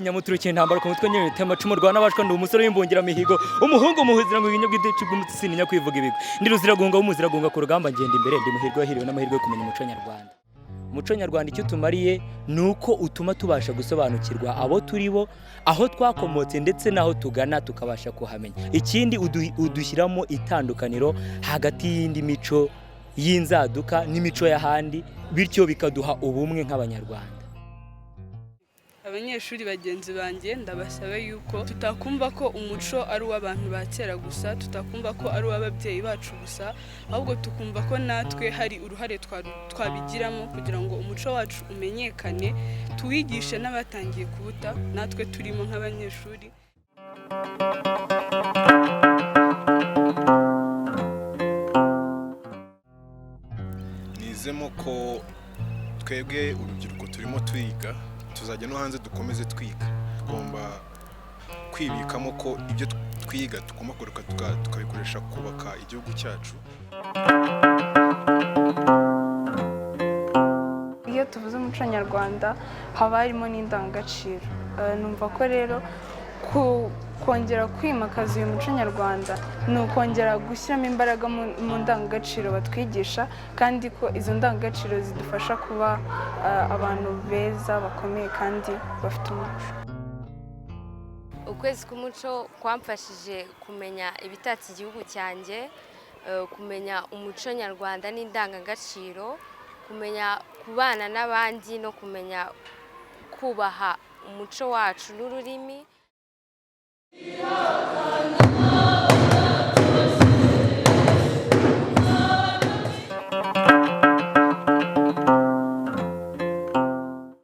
Rwagitinya muturukira intambara ku mutwe nyine amacumu rwa nabashwa, ndi umusore w'imbungiramihigo, umuhungu muhuzira ngo ibinya bw'idici bw'umutsi, sininya kwivuga ibigwi, ndi ruziragunga w'umuziragunga ku rugamba, ngenda imbere, ndi muhirwe wahiriwe n'amahirwe yo kumenya umuco nyarwanda. Umuco nyarwanda icyo utumariye ni uko utuma tubasha gusobanukirwa abo turi bo, aho twakomotse ndetse n'aho tugana tukabasha kuhamenya. Ikindi, udushyiramo itandukaniro hagati y'indi mico y'inzaduka n'imico y'ahandi, bityo bikaduha ubumwe nk'Abanyarwanda. Abanyeshuri bagenzi banjye, ndabasaba yuko tutakumva ko umuco ari uw'abantu ba kera gusa, tutakumva ko ari uw'ababyeyi bacu gusa, ahubwo tukumva ko natwe hari uruhare twabigiramo kugira ngo umuco wacu umenyekane, tuwigishe n'abatangiye kuwuta, natwe turimo nk'abanyeshuri. Nizemo ko twebwe urubyiruko turimo twiga, tuzajya no hanze dukomeze twiga. Tugomba kwibikamo ko ibyo twiga tugomba kugaruka tukabikoresha kubaka igihugu cyacu. Iyo tuvuze umuco nyarwanda haba harimo n'indangagaciro. Numva ko rero kongera kwimakaza uyu muco nyarwanda ni ukongera gushyiramo imbaraga mu ndangagaciro batwigisha, kandi ko izo ndangagaciro zidufasha kuba abantu beza, bakomeye kandi bafite umuco. Ukwezi k'umuco kwamfashije kumenya ibitatse igihugu cyanjye, kumenya umuco nyarwanda n'indangagaciro, kumenya kubana n'abandi no kumenya kubaha umuco wacu n'ururimi.